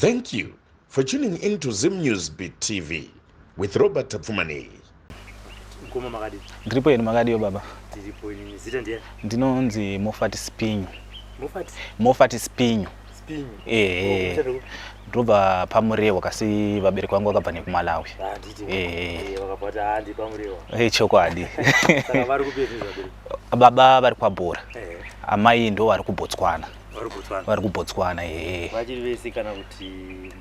Thank you for tuning in to Zim News Beat TV with Robert Tapfumaneyi. Mkoma makadii? Ndiripo yenu makadiyo baba? Tiripo inini. Zita ndiye? Ndinonzi Mofati Spinyu. Mofati? Mofati Spinyu. Spinyu. Eh. Oh, Ndobva paMurewa kasi vabereki vangu vakabva nekuMalawi. Ah, nditi. Eh. Eh, vakabva kuti ah, ndi paMurewa. Eh, chokwadi. Saka vari kupi izvi vabereki? Baba vari kwaBhora. Eh. Amai ndo vari kuBotswana. Vari kuBotswana. Vari kuBotswana eh. Vachiri vese kana kuti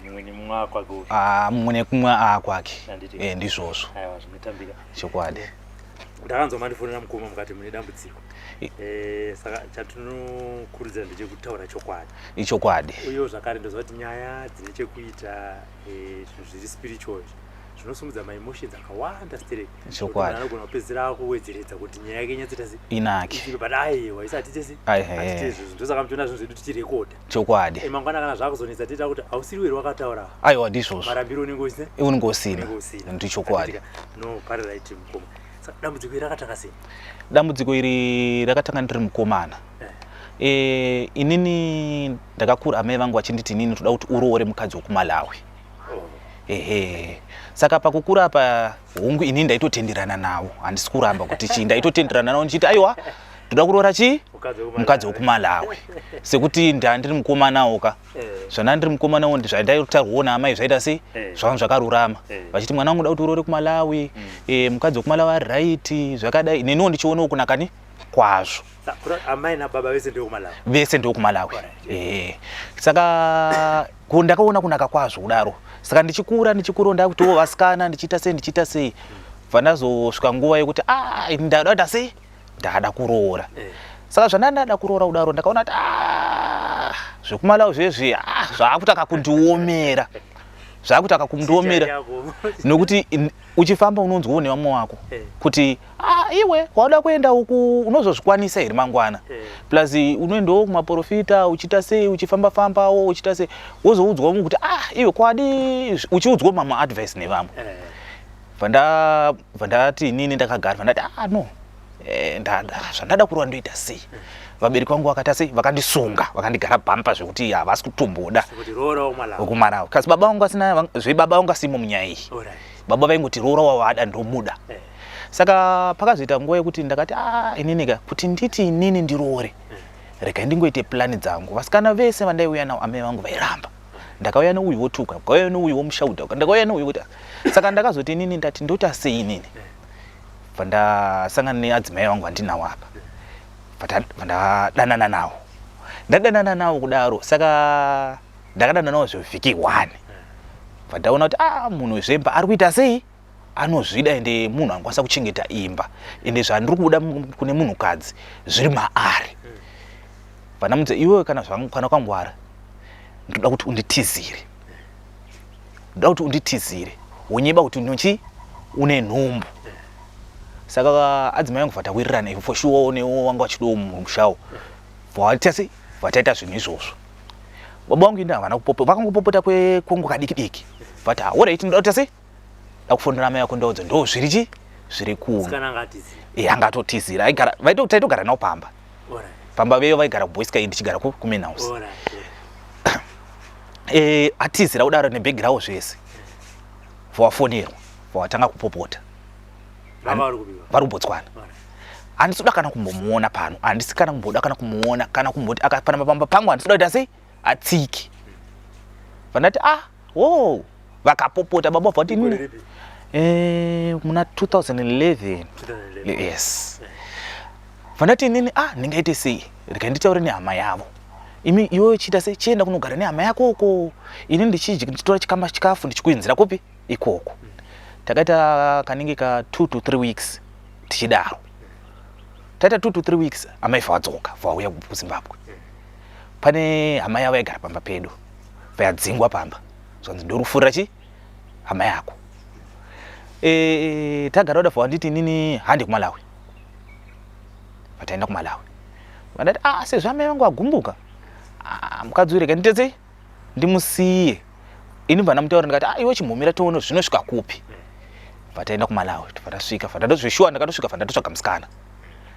mumwe nemumwe akwake uyu? Ah, mumwe nekumwe akwake. Handiti. Eh, ndizvozvo. Aiwa, zvinotambika. Chokwadi. Ndakanzwa mandifonera mukoma mukati mune dambudziko. Eh, saka chatinokurudzira ndechekutaura chokwadi. Ichokwadi. Uyewo zvakare ndoziva kuti nyaya dzine chekuita eh, zvinhu zviri spiritual izvi zvinosumudza maemotions akawanda stereki. Chokwadi. Anogona kupedzisira akuwedzeredza kuti nyaya yake inyatsoita se Inake. Isibe, but aiwa isu hatite se Aihe. hatite izvozvo ndosaka muchiona zvinhu zvedu tichirekodha. Chokwadi. Eh, mangwana kana zvakuzonetsa tiita kuti hausiri weri wakataura Aiwa ndizvozvo. marambiro unenge usina Unenge usina. unenge usina. Ndichokwadi. Handitika? No, pari right mukoma. Saka dambudziko iri rakatanga sei? Dambudziko iri rakatanga ndiri mukomana. Eh, inini ndakakura amai vangu vachinditi inini toda kuti uroore mukadzi wekuMalawi. Oh. Ehe. Saka pakukura apa hongu inini ndaitotenderana navo. Handisi kuramba kuti chii ndaitotenderana navo ndichiti aiwa ndoda kuroora chii mukadzi wekuMalawi. Sekuti ndandiri mukomanawo ka. Eh. Zvandanga ndiri mukomanawo ndizvandaitaurwawo naamai zvaita sei? Eh. Zvanga zvakarurama. Eh. Vachiti mwana wangu ndoda kuti uroore kuMalawi, eh, mukadzi wekuMalawi ari right, zvakadai. Neniwo ndichionawo kunaka ni kwazvo. Saka kuda amai nababa vese ndewekuMalawi. Vese ndewekuMalawi. Alright. Eh. Saka ndakaona kunaka kwazvo kudaro. Saka ndichikura ndichikura ndakutiwo vasikana ndichiita sei ndichiita sei. Bva ndazosvika nguva yekuti ah ini ndada kuita sei? Ndada kuroora. Eh. Saka zvandanda kuroora kudaro ndakaona kuti ah zvekuMalawi zvezvi ah zvakutaka kundiomera. Zvakutaka kundiomera. Yako. Nokuti uchifamba unonzwawo nevamwe wako Eh. kuti ah iwe wauda kuenda uku unozozvikwanisa here mangwana. Eh. Plus unoendawo kumaporofita uchiita sei uchifamba fambawo uchiita sei wozoudzwa umwe kuti ah iwe kwadi uchiudzwa mamwe advice nevamwe. Eh. Vandati inini ndakagara vandati ah no eh, zvandada kuroora ndoita sei. Vabereki vangu vakaita sei vakandisunga vakandigara bhampa zvekuti havasi kutomboda Kuti roora wekuMalawi. wekuMalawi. Kasi baba vangu asina zve baba vangu asimo munyaya iyi. Alright. Baba vaingoti roora wawada ndomuda. Eh. Saka pakazoita nguva yekuti ndakati ah inini ka kuti nditi inini ndiroore regai ndingoite plani dzangu. Vasikana vese vandaiuya navo amai vangu vairamba. Ndakauya neuyu wotuka, ndakauya neuyu womushaudha, ndakauya neuyu kuti. Saka ndakazoti inini ndati ndoita sei inini. Vandasangana neadzimai vangu vandinawo apa. Vandadanana navo. Ndadanana navo kudaro saka ndakadanana navo zvevhiki 1. Vandaona kuti ah munhu zvemba ari kuita sei? Anozvida ende munhu anokwanisa kuchengeta imba ende zvandiri kuda kune munhukadzi zviri maari. Vandamudza iwewe kana zvangu kana kwangwara ndoda kuti unditizire. Ndoda kuti unditizire. Wonyeba kuti unochi une nhumbu. Saka adzimai vangu vatawirirana for sure newo wanga vachidawo mumushawo. Vaita sei? Vataita zvinhu izvozvo. Baba vangu indi havana kupopota, vakangopopota kwenguva kadiki diki. Vati ah alright ndoda kuita sei? Ndakufonera amai vako ndaudza ndo zviri chi zviri kuno. Sikana anga atizira. Eh anga atotizira. Aigara vaito taitogara navo pamba. Alright. Pamba veyo vaigara kuBoysky ndichigara ku kumain house. Alright. Eh atizira kudaro nebhegi rawo zvese. Vawafonerwa, vawatanga kupopota. Baba vari kupiwa. Vari kuBotswana. Alright. Handisi kuda kana kumbomuona pano. Handisi kana kumboda kana kumuona kana kumboti akapana pamba pangu handisi kuda kuita sei? Atsiki. Vandati ah, oh, vakapopota baba vati Gore nini? ripi? Eh, muna 2011. 2011. Yes. Vandati inini ah ndingaite sei? Regai nditaure nehama yavo. Imi iwewe chiita sei? Chienda kunogara nehama yako uko. Ini ndichidya ndichitora chikamba chikafu ndichikuinzira kupi? Ikoko. Takaita kanenge ka 2 to 3 weeks tichidaro. Taita 2 to 3 weeks amai vadzoka vauya kuZimbabwe. Pane hama yavo yaigara pamba pedu. Vayadzingwa pamba. Zvanzi ndorufurira chi hama yako. Eh tagara kuda vanditi inini hande kuMalawi. Vataenda kuMalawi. Vandati ah sezvo amai vangu vagumbuka. Ah mukadzi uyu rega ndiite sei? Ndimusiye. Ini bva ndamutaura ndikati ah iwe chimhomera tione zvinosvika kupi. Vataenda kuMalawi vatasvika vandatozveshuwa ndakatosvika vandatotsvaga musikana.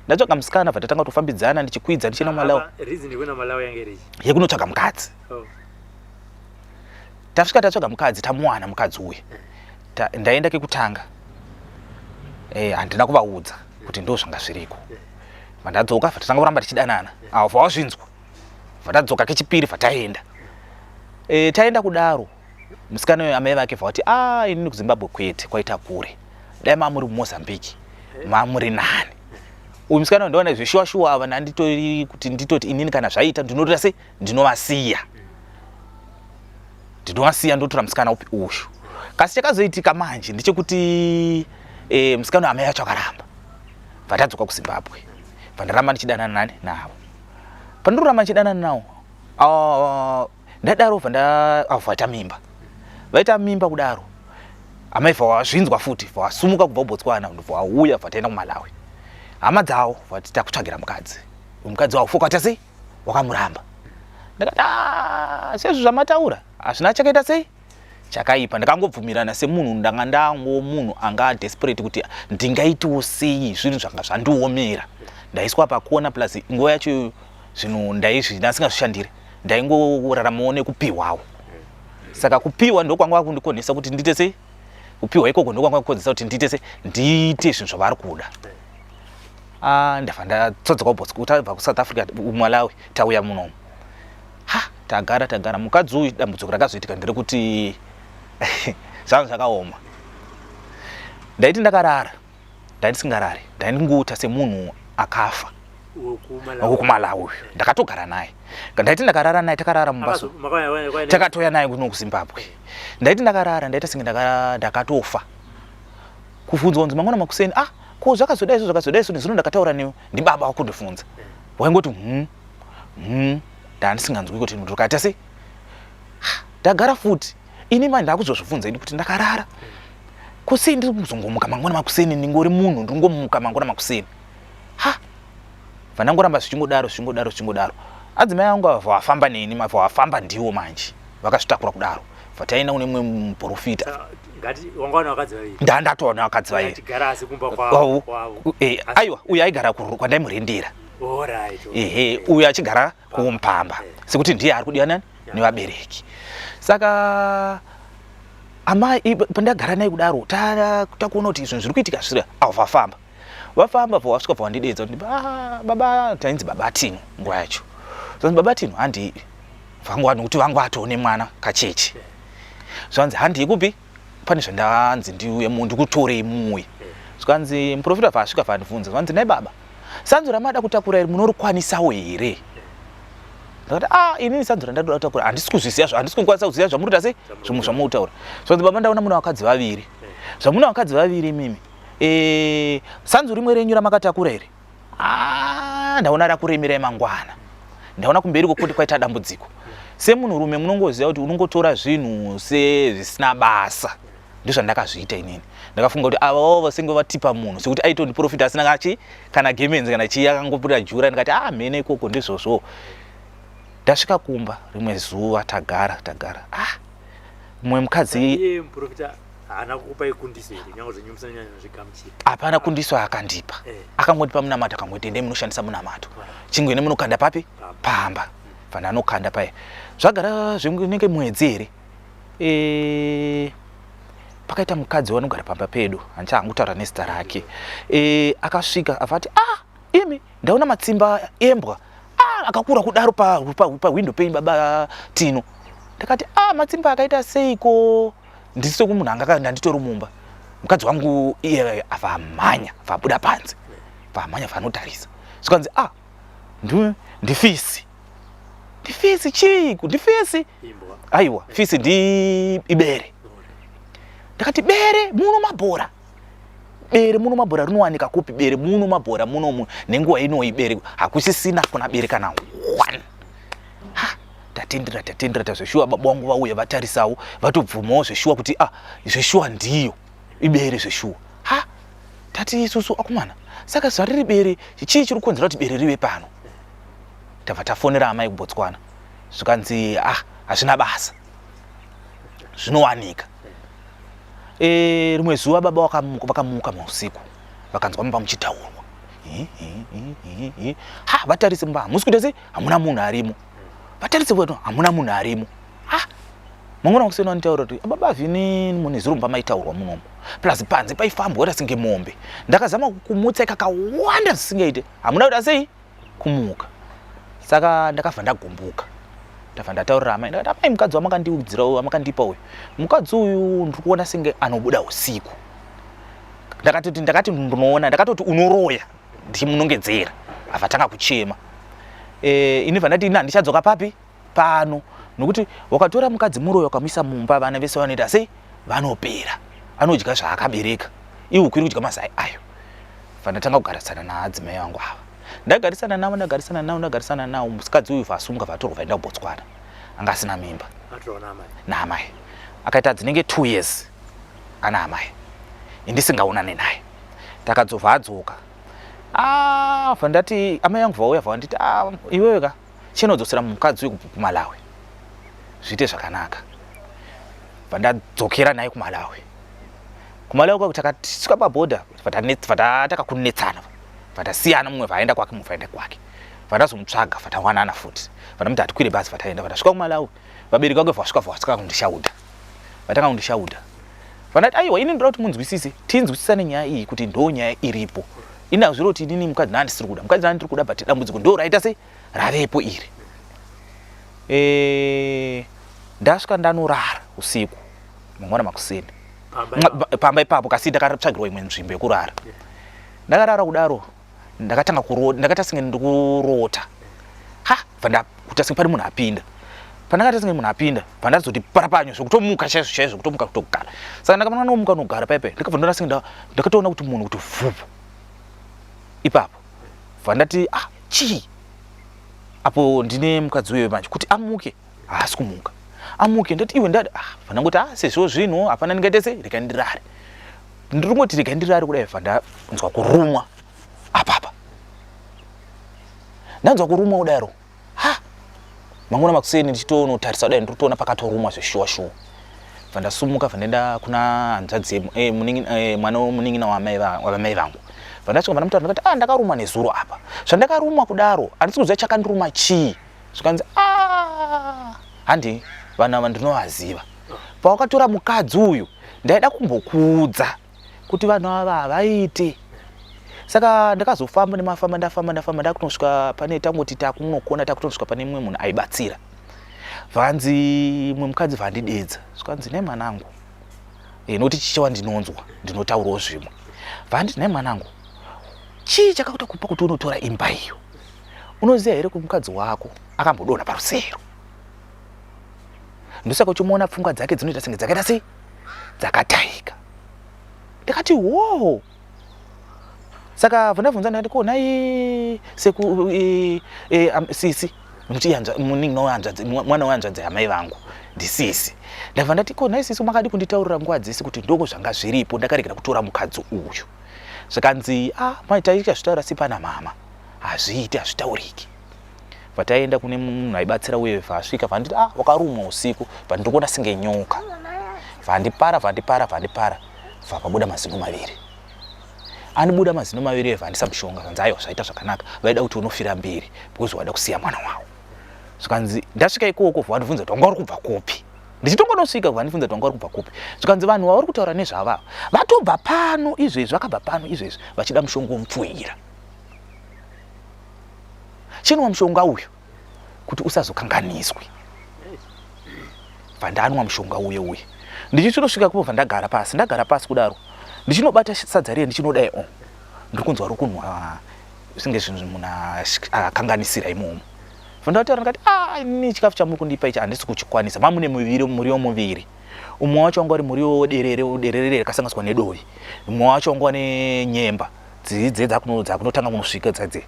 Ndatsvaga musikana vatatanga kutofambidzana ndichikwidza ndichienda kuMalawi. Apa reason yekuenda Malawi yange iri Yekunotsvaga mukadzi. Oh. Tasvika tatsvaga mukadzi, tamuwana mukadzi uya. Ndaenda kekutanga, handina kuvaudza kuti ndo zvanga zviriko. Vandadzoka, vatanga kuramba tichidanana, avo vawazvinzwa. Vatadzoka kechipiri, vataenda. Taenda kudaro, musikana uyo amai vake vavati, ah, inini kuZimbabwe kwete, kwaita kure, dai mamuri muMozambique mamuri nani. Uyu musikana uyu ndaona zveshuwa shuwa ava, ndanditori kuti nditoti inini kana zvaita ndinotoita sei, ndinovasiya, ndotora musikana upi uyu. Kasi chakazoitika manje ndechekuti musikana uyu amai vacho akaramba. Vatadzoka kuZimbabwe, vandaramba ndichidanana nani navo. Pandinoramba ndichidanana navo, ndadaro vaita mimba, vaita mimba kudaro, amai vazvinzwa futi, vasumuka kubva kuBotswana, vauya, vataenda kuMalawi. Hama dzavo vati takutsvagira mukadzi, mukadzi wavo foka sei wakamuramba. Ndakati, ah, sezvo zvamataura hazvina chakaita sei chakaipa. Ndakangobvumirana semunhu, ndanga ndango munhu anga desperate kuti ndingaitiwo sei, zvinhu zvanga zvandiomera, ndaiswa pakona, plus nguva yacho zvinhu ndaizvi ndasingazvishandiri, ndaingoraramawo nekupiwawo. Saka kupiwa ndokwanga kwakundikonesa kuti ndiite sei, kupiwa ikoko ndokwanga kwakukonzesa kuti ndiite sei, ndiite zvinhu zvavari kuda. Ndabva ndatsodzoka kuBotswana, tabva kuSouth Africa, Malawi, tauya munomu. Ha, tagara tagara, mukadzi uyu dambudziko rakazoitika nderekuti zvanga zvakaoma. Ndaiti ndakarara, ndandisingarari, ndaingoita semunhu akafa. WokuMalawi uyu ndakatogara naye, ndaiti ndakarara naye, takarara mumba, takatoya naye kuno kuZimbabwe. Ndaiti ndakarara, ndaita senge ndakatofa. Kuvhunzwa kunzi mangwana makuseni, ah, ko zvakazodai so, zvakazodai so, nezvino ndakataura newe ndibaba wakundibvunza, waingoti ndandisinganzwi kuti ndikaita sei. Ndagara futi ini manje ndakuzozvibvunza ini kuti ndakarara kusei, ndiri kuzongomuka mangwana makuseni, ndingori munhu, ndingomuka mangwana makuseni. Ha, vandangoramba zvichingodaro, zvichingodaro, zvichingodaro. Adzimai angu ava vafamba neni, vafamba ndiwo manje vakazvitakura kudaro, vataenda kune mumwe muprofita. Ndandatoona vakadzi vaviri. Aiwa, uyu aigara kwandaimurendera, ehe, uyu achigara kuMpamba, sekuti ndiye ari kudiwa nani nevabereki. Saka amai pandagara naye kudaro, takuona kuti zvinhu zviri kuitika zviri avo, vafamba vafamba, vasvika bva kuti, baba, tainzi baba Tino nguva yacho, zvanzi baba Tino handi vangu, nokuti vangu atoone mwana kacheche. Zvanzi handii kupi, pane zvandanzi ndiuye ndikutorei muuye. Zvikanzi muprofita bva asvika, bva zvanzi, nai baba, sanzu ramada kutakura iri munorikwanisawo here? Ndakati, ah, inini sanzu randadoda kutakura handisi kuzviziva, handisi kukwanisa kuziva zvamurikuita sei, zvimwe zvamurikutaura. Zvanzi, baba, ndaona muna vakadzi vaviri, zvamuna vakadzi vaviri imimi, sanzu rimwe renyu ramakatakura iri, ah, ndaona rakuremerai mangwana, ndaona kumberi kokuti kwaita dambudziko. Semunhurume munongoziva kuti unongotora zvinhu sezvisina basa. Ndozvandakazviita inini, ndakafunga kuti ava vasenge vatipa munhu sekuti aitondiprofita asina kachi kana gemenzi kana chii, akangobuda jura. Ndikati, ah, mhene ikoko ndizvozvo. Ndasvika kumba rimwe zuva, tagara tagara, ah, mumwe mukadzi Haana kukupai kundiso here, nyange zvenyu musanyanya zvigamuchira? Hapana kundiso akandipa. Akangondipa munamato, akangoti endei munoshandisa munamato, chingwene munokanda papi, pamba. Vanhu anokanda paya, zvagara zvinenge mwedzi here, pakaita mukadzi wanogara pamba pedu, handichahangu kutaura nezita rake, akasvika avati, ah, imi, ndaona matsimba embwa, ah, akakura kudaro pahwindo penyu baba Tino. Ndakati, ah, matsimba akaita seiko? Ndisiri munhu anga ndanditori mumba, mukadzi wangu iye avamhanya, vabuda panze, vamhanya vanotarisa, zvikanzi, ah, ndifisi, ndifisi chiiko, ndifisi? Aiwa, fisi ndi ibere. Ndakati, bere muno mabhora, bere muno mabhora rinowanika kupi? Bere muno mabhora munomu nenguva inoyi bere hakusisina kuna bere kana one. Ha, tatendera tatendera, tazveshuwa baba vangu vauya vatarisawo, vatobvumawo zveshuwa kuti, ah, zveshuwa ndiyo ibere zveshuwa. Ha, tati isusu akomana, saka zvariri bere, chii chiri kukonzera kuti bere rive pano? Tabva tafonera amai kuBotswana, zvikanzi, ah, hazvina basa, zvinowanika. Rimwe zuva baba vakamuka mausiku, vakanzwa mumba muchitaurwa. Ha, vatarise mumba, hamusi kuita sei, hamuna munhu arimo. Vatarise kuno, hamuna munhu arimo. Ha, Mangwana kuseni vanitaura kuti baba Vini mune zuro mumba maitaurwa munomu. Plus panze paifambwa kuita senge mombe. Ndakazama kukumutsai kakawanda zvisingaite. Hamuna kuita sei? Kumuka. Saka ndakabva ndagumbuka. Ndabva ndataurira amai ndakati amai mukadzi wamakandiudzira uyu wamakandipa uyu. Mukadzi uyu ndiri kuona senge anobuda usiku. Ndakatoti ndakati ndinoona ndakatoti unoroya ndichimunongedzera. Abva tanga kuchema. Eh ini bva ndati ini handichadzoka papi? Pano nokuti wakatora mukadzi muroyi wakamuisa mumba vana vese vanoita sei vanopera anodya zvaakabereka ihuku iri kudya mazai ayo vandatanga kugarisana naadzimai vangu ava ndagarisana navo ndagarisana navo ndagarisana navo musikadzi uyu vasunga vatorwa vaenda kubotswana anga asina mimba naamai akaita dzinenge two years ana amai indisingaonane naye takadzobva adzoka ah, vandati amai vangu vauya vanditi ah, iwewe ka chinodzosera mukadzi uyu kumalawi zviite zvakanaka vandadzokera naye kumalawi kumalawi kwako takasvika pabhodha vatakakunetsana vatasiyana mumwe vaenda kwake mumwe vaenda kwake vandazomutsvaga vatawanana futi vandamuti hatikwire bhazi vataenda vatasvika kumalawi vabereki vake vasvika vasvika kundishauda vatanga kundishauda vandati aiwa ini ndoda kuti munzwisise tinzwisisane nyaya iyi kuti ndo nyaya iripo ini hazviro kuti inini mukadzi naandisiri kuda mukadzi naandiri kuda but dambudziko ndo raita sei ravepo iri e, ndasvika ndanorara usiku mangwana makuseni pamba ipapo kasi ndakatsvagirwa imwe nzvimbo yekurara ndakarara kudaro ndakatanga kurota ndakaita senge ndikurota ha bva senge pane munhu apinda pandakaita senge munhu apinda bva ndazoti parapanyo zvekutomuka chaizvo chaizvo kutomuka kutogara saka ndakabva ndanomuka nogara paipai ndakabva ndoona senge ndakatoona kuti munhu kuti vhupu ipapo bva ndati ah chii apo ndine mukadzi uyo manje kuti amuke haasi kumuka amuke ndati iwe ndati ah bva ndangoti ah sezvo zvinhu hapana ndingaite sei rega ndirare ndiri kungoti rega ndirare kudai bva ndanzwa kurumwa apapa ndanzwa kurumwa kudaro ha mangwana makuseni ndichitonotarisa kudai ndiri kutoona pakatorumwa zveshuwa shuwa bva ndasumuka bva ndaenda kuna hanzvadzi eh, eh, mwana wemunin'ina wamai vangu bva ndasvika bva ndamutaura ndakati ah ndakarumwa nezuro apa zvandakarumwa kudaro handisi kuziva chakandiruma chii zvikanzi ah handi vanhu ava ndinovaziva pawakatora mukadzi uyu ndaida kumbokuudza kuti vanhu ava havaite saka ndakazofamba nemafamba ndafamba ndafamba ndakunosvika pane tangoti takunokona takutonosvika pane mumwe munhu aibatsira vanzi mumwe mukadzi vandidedza zvikanzi nhai mwanangu e, nokuti chichewa ndinonzwa ndinotaurawo zvimwe vanditi nhai mwanangu chii chakakuta kupa kuti unotora imba iyo unoziva here kuti mukadzi wako akambodonha parusero ndosaka uchimuona pfungwa dzake dzinoita senge dzakaita sei dzakataika ndikati woo saka vondabvunza ndikati ko nhai seku e, e, am, sisi nokuti munin'ina wehanzvadzi mwana wehanzvadzi yamai vangu ndisisi ndabva ndati ko nhai sisi makadi kunditaurira nguva dzese kuti ndoko zvanga zviripo ndakaregera kutora mukadzi uyu zvikanzi ah mai taichazvitaura sipana mama hazviiti hazvitauriki Vataenda kune munhu aibatsira uye vasvika vanditi ah wakarumwa usiku vandikuona senge nyoka vandipara vandipara vandipara vapabuda mazino maviri anibuda mazino maviri eva andisa mushonga zvanzi aiwa zvaita zvakanaka vaida kuti unofira mberi because waida kusiya mwana wavo zvikanzi ndasvika ikoko vandibvunza kuti wanga uri kubva kupi ndichitongonosvika vandibvunza kuti wanga uri kubva kupi zvikanzi vanhu vauri kutaura nezvava vatobva pano izvezvi vakabva pano izvezvi vachida mushonga womupfuhira chinwa mushonga uyu kuti usazokanganiswi bva ndanwa mushonga uye uye ndichitonosvika kupo bva ndagara pasi ndagara pasi kudaro ndichinobata sadza riye ndichinodai o ndiri kunzwa riri kunwa zvinge zvinhu munhu akanganisira imomo bva ndataura ndikati ah ini chikafu chamuri kundipa ichi handisi kuchikwanisa mamune muviri muriwo muviri umwe wacho wanga uri muriwo wederere derere rakasanganiswa nedovi umwe wacho wanga une nyemba dzidze dzakunotanga kunosvika dzadze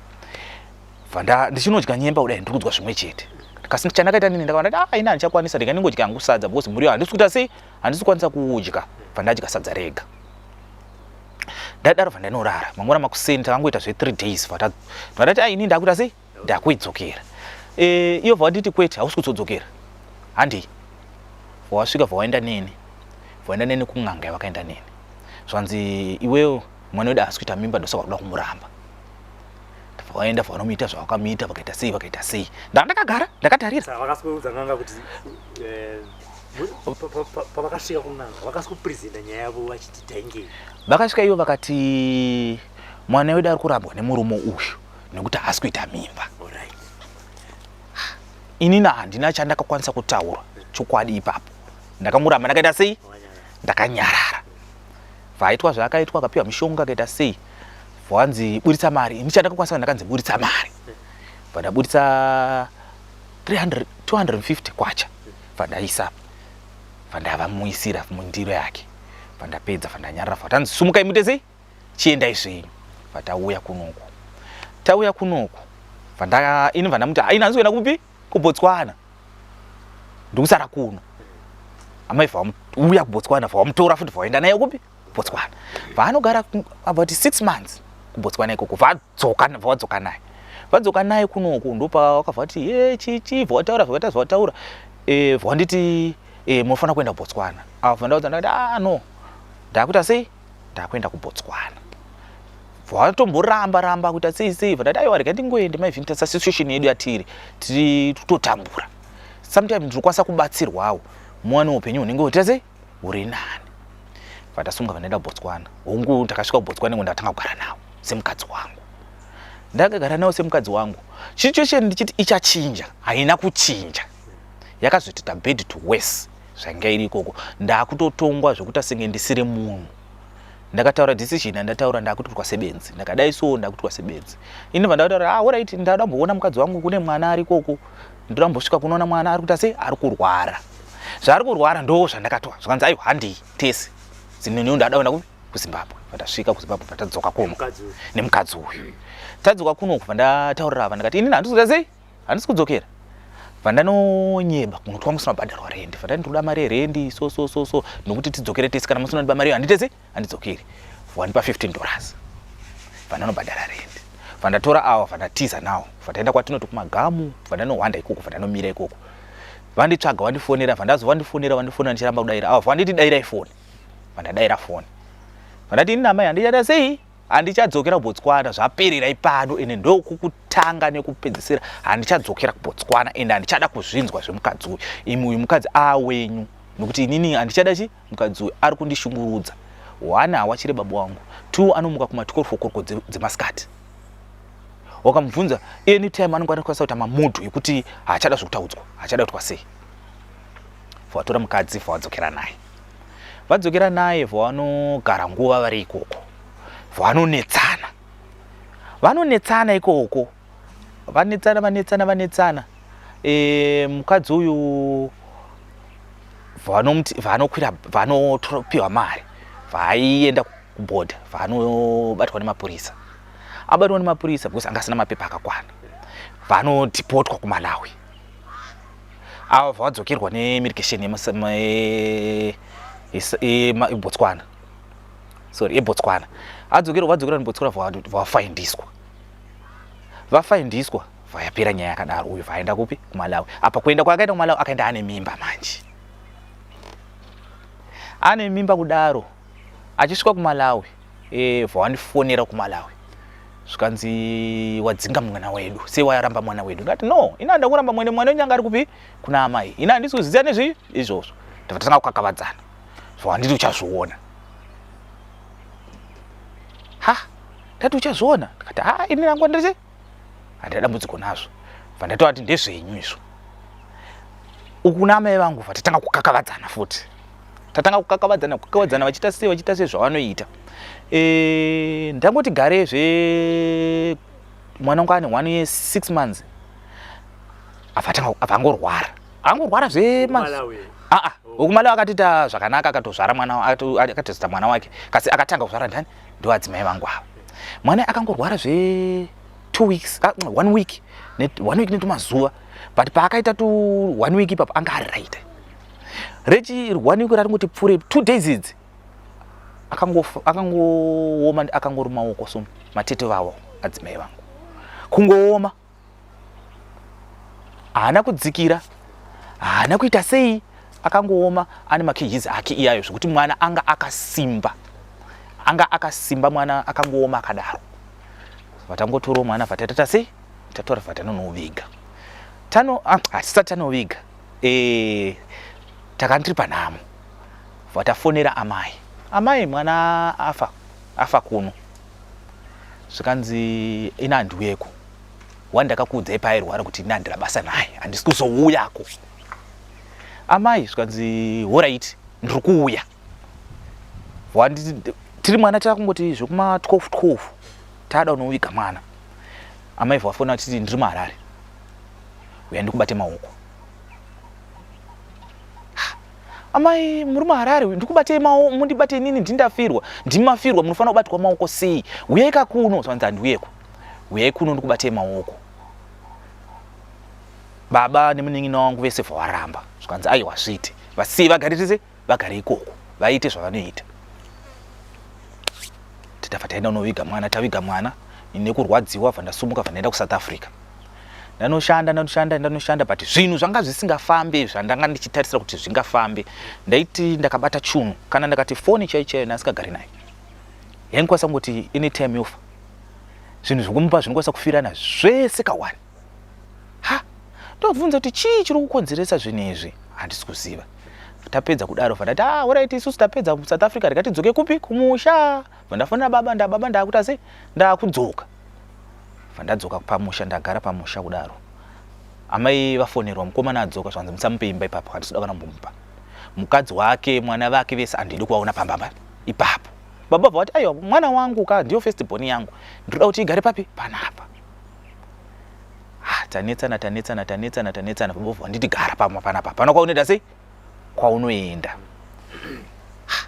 bva ndichinodya nyemba kudai ndiri kudya zvimwe chete kasi chandakaita nini ndakaona kuti ah ini handichakwanisa ndika ndingodya hangu sadza because muriwo handisi kuita sei handisi kukwanisa kuudya bva ndadya sadza rega ndadaro bva ndanorara mangwana makuseni takangoita zve 3 days bva ndati ah ini ndakuita sei ndakuidzokera eh, iyo bva wanditi kwete hausi kuzodzokera handei wasvika bva waenda neni bva waenda neni kun'anga yavakaenda neni zvanzi iwewo mwana wedu haasi kuita mimba ndosaka kuda kumuramba vaenda vanomuita zvavakamuita vakaita sei vakaita sei ndanga ndakagara ndakatarira vakasikuudza n'anga kuti eh, Pavakasvika kun'anga vakasikupresenta nyaya yavo vachiti taingei? Vakasvika ivo vakati mwana wedu ari kurambwa nemurume uyu nekuti haasi kuita mimba. Inini handina chandakakwanisa kutaura chokwadi ipapo, ndakangoramba ndakaita sei, ndakanyarara. Vaitwa zvaakaitwa, akapiwa mishonga akaita sei, vanzi buritsa mari. Ini chandakakwanisa ndakanzi buritsa mari, vandaburitsa 300 250 kwacha, vandaisa vandavamuisira mundiro yake, vandapedza vandanyarara, vatanzi sumukai muite sei, chiendai zvenyu. Vatauya kunoku, tauya kunoku, vanda ini vandamuti ini handisi kuenda kupi, kuBotswana, ndikusara kuno. Amai vauya kuBotswana, vamutora futi, vaenda naye kupi, kuBotswana. Vaanogara about 6 months kuBotswana ikoko, vadzoka, vadzoka naye, vadzoka naye kunoku. Ndopavakabva vati ye chichi, vawataura zvakaita zvawataura, vawanditi munofanira kuenda kuBotswana. Ava ndaudza ndakati ah no, ndakuita sei, ndakuenda kuBotswana. Vatomboramba ramba kuita sei sei, vandati aiwa rega ndingoende maivhinitasa situation yedu yatiri tiri kutotambura, sometimes ndinokwanisa kubatsirwawo muwane upenyu hunenge huita sei, huri nani. Vatasunga vandaenda kuBotswana. Hongu ndakasvika kuBotswana ngo ndatanga kugara nawo semukadzi wangu, ndakagara nawo semukadzi wangu. Situation ndichiti ichachinja, haina kuchinja, yakazoitita bad to worse. Zvanga iri ikoko ndakutotongwa zvekuita senge ndisiri munhu. Ndakataura decision yandataura, ndakutoitwa sebenzi, ndakadai so ndakuitwa sebenzi. Ini vandakataura ah alright, ndada kumboona mukadzi wangu, kune mwana ari ikoko, ndoda kumbosvika kunoona mwana ari kuita sei, ari kurwara, zvaari kurwara ndo zvandakatoa. Zvakanzi aiwa handii tese zinini, ndada kuenda kupi, kuZimbabwe. Vandasvika kuZimbabwe, vandadzoka kuno nemukadzi uyu. Tadzoka kuno kubva ndataurira ava, ndakati inini handisi kuita sei, handisi kudzokera. Vandanonyeba kunoti kwangu usina kubhadharwa rendi, vandati ndinoda mari yerendi so so so so, nokuti tidzokere tese, kana musina kundipa mari iyo handitese handidzokeri. Vandipa $15, vandanobhadhara rendi, vandatora awa, vandatiza nawo, vandaenda kwatinoti kumagamu, vandanohwanda ikoko, vandanomira ikoko. Vanditsvaga, vandifonera, vandazo vandifonera, vandifonera ndichiramba kudaira. Awa vanditi dairai foni, vandadaira foni, vandati ini namai handichada sei, handichadzokera kuBotswana, zvaperera ipano, ende ndokukutanga nekupedzisira, handichadzokera kuBotswana, ende handichada kuzvinzwa zvemukadzi uyu. Imi uyu mukadzi awenyu, nokuti inini handichada chi mukadzi uyu ari kundishungurudza. One, hawachire baba wangu. Two, anomuka kuma12 o'clock dzemasikati, wakamubvunza anytime anenge anokwanisa kuita mamudhu ekuti haachada zvekutaudzwa, haachada kuitwa sei. Vatora mukadzi, vadzokera naye, vadzokera naye, vanogara nguva vari ikoko, vanonetsana, vanonetsana ikoko, vanetsana, vanetsana, vanetsana. Mukadzi uyu vanomuti vanokwira, vanopiwa mari, vaienda kubhodha, vanobatwa nemapurisa. Abatwa nemapurisa because anga asina mapepa akakwana, vanodhipotwa kuMalawi. Ava vadzokerwa neimmigration yeBotswana, sorry, yeBotswana. Adzokerwa, vadzokerwa neBotswana, vafaindiswa, vafaindiswa, vayapera nyaya yakadaro. Uyu vaenda kupi, kuMalawi. Apa kuenda kwaakaenda kuMalawi akaenda ane mimba manje, ane mimba kudaro. Achisvika kuMalawi, vawandifonera kuMalawi, zvikanzi wadzinga mwana wedu sei, wayaramba mwana wedu? Ndikati no, ina handakuramba mwene, mwana wenyu anga ari kupi, kuna amai, ina handisi kuziziva nezvi izvozvo. Ndabva tatanga kukakavadzana, zvawanditi uchazviona. Ha, ndati uchazviona, ndikati ha, ini rangu ndiri handina dambudziko nazvo. Bva ndatovati ndezvenyu izvo. Uku kuna amai vangu vatatanga kukakavadzana futi, tatanga kukakavadzana, kukakavadzana, vachiita sei, vachiita sei zvavanoita. Ndangoti garezve, mwana wangu ane 1 year 6 months, abva angorwara, angorwara zve aa wekumalawi akatiita zvakanaka, akatozvara mwana, akatozita mwana wake kasi akatanga kuzvara ndani, ndo adzimai vangu ava. Mwana akangorwara zve 2 weeks, 1 week, 1 week netumazuva, but paakaita tu 1 week ipapo anga ari right. Rechi 1 week raringoti pfuure 2 days idzi akangooma, akangori maoko so matete vavo adzimai vangu kungooma, haana kudzikira, haana kuita sei, akangooma ane makgs ake iyayo, zvekuti mwana anga akasimba, anga akasimba, mwana akangooma akadaro. Vatangotorawo mwana, vataita sei, tatora, vatanonoviga. Tano hatisati tanoviga. Takanga tiri panhamo. Vatafonera amai. Amai mwana afa, afa kuno. Zvikanzi ini handiuyeko. Wani ndakakuudzai paairwara kuti ini handina basa naye. Handisi kuzouyako. Amai zvikanzi horaiti ndiri kuuya. Wanditi tiri mwana takungoti zvekuma 12 12 tada unoviga mwana. Amai vafona vachiti ndiri muHarare. Uya ndikubate maoko. Amai muri muHarare ndikubatei maoko mundibate inini ndindafirwa ndimafirwa munofanira kubatwa maoko sei uyai ka kuno zvanzi handiuyeko uyai kuno ndikubatei maoko baba nemunin'ina wangu vese bvawaramba zvikanzi aiwa zviite vasiye vagare tese vagare ikoko vaite zvavanoita titabva taenda unoviga mwana taviga mwana nekurwadziwa bva ndasumuka bva ndaenda kusouth africa ndanoshanda ndanoshanda ndanoshanda but zvinhu zvanga zvisingafambe zvandanga ndichitarisira kuti zvingafambe ndaiti ndakabata chunhu kana ndakati foni chaiyo chaiyo ndasikagari nayo yaingokwanisa kungoti anytime yofa zvinhu zvekumupa zvinokwanisa kufirana zvese kawani ha ndobvunza kuti chii chiri kukonzeresa zvinhu izvi handisi kuziva tapedza kudaro vandati ah orit isusu tapedza south africa rega tidzoke kupi kumusha vandafonera baba ndababa ndakuita sei ndakudzoka vandadzoka pamusha ndagara pamusha kudaro amai vafonerwa mukomana adzoka zvanzi musamupe imba ipapo handisi kuda kana kumbomupa mukadzi wake mwana vake vese handidi kuvaona pamba ipapo baba vati aiwa mwana wangu ka ndiyo first born yangu ndinoda kuti igare papi panapa ah, tanetsana tanetsana tanetsana tanetsana baba vanditi gara pamwe panapa hapana kwaunoenda sei kwaunoenda ah,